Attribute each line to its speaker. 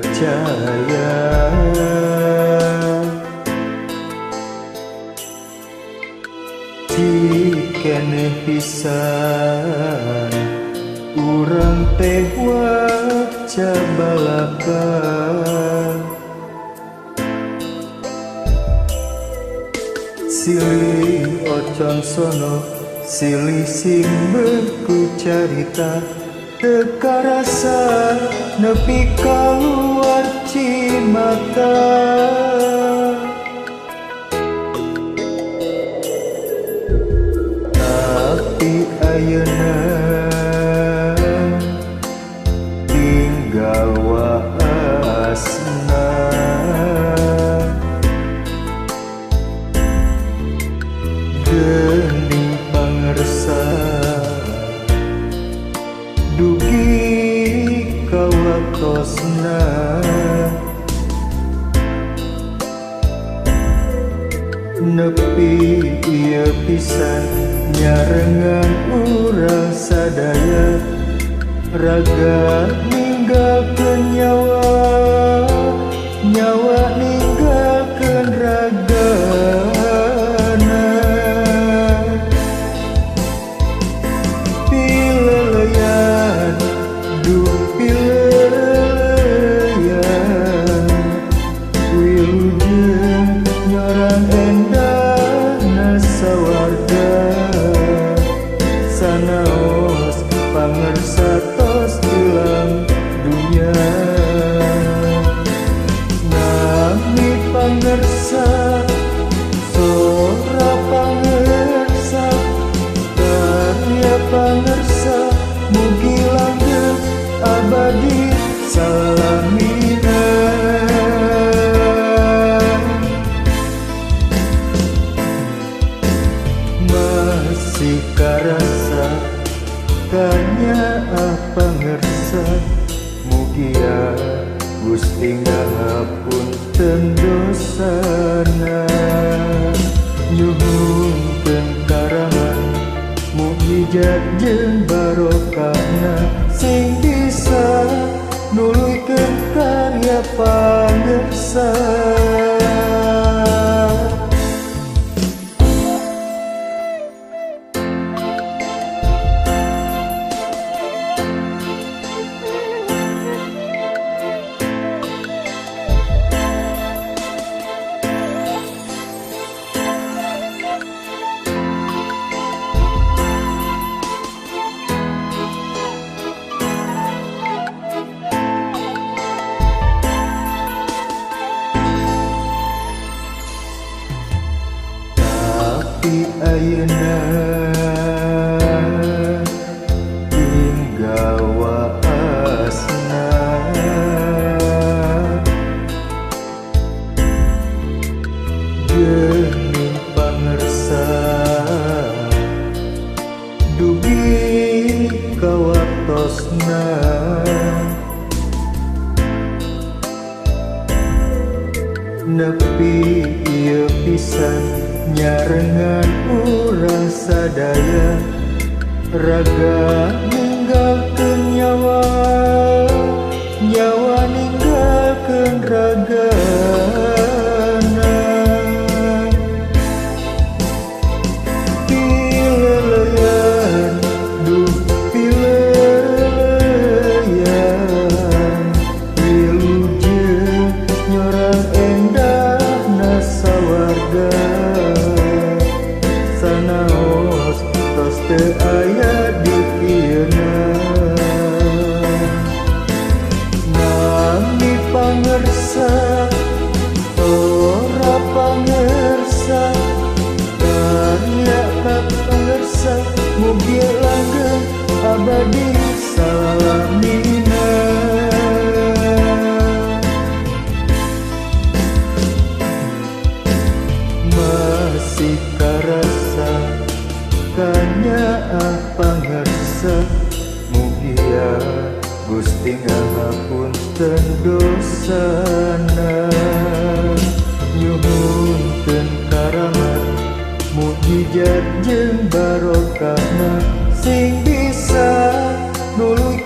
Speaker 1: percaya. Cikene pisan urang teh waca balaka, silih ocon sono silih sing berku carita, teu karasa nepi kaluar cimata. Tapi ayeuna tinggal waasna, geuning pangersa dugi ka waktosna. Nepi ieu pisan nyarengan urang sadaya, raga ninggalkeun nyawa, nyawa ninggalkeun ragana. Pileleyan duh pileleyan, wilujeng nyorang endahna sawarga. Sanaos pangersa tos ilang dunya, nami pangersa sora pangersa karya pangersa, mugi langgeng abadi salamina. Masih karasa kanya pangersa, mugia Gusti ngahapunten dosana. Nyuhunkeun karamat mukjizat jeung barokahna, sing bisa nuluykeun karya pangersa. Tapi ayeuna tinggal waasna, geuning pangersa dugi ka waktosna. Nepi ieu pisan nyarengan urang sadaya, raga ninggalkeun nyawa, nyawa ninggalkeun ragana. Pileleyan duh pileleyan, wilujeng nyorang endahna sawarga. Sanaos tos teu aya di ieuna, nami pangersa ora pangersa karya pangersa, mugi langgeng abadi salamina. Masih karasa kanya pangersa, mugia Gusti ngahapunten dosana. Nyuhunkeun karamat mukjizat jeung barokahna, sing bisa nuluykeun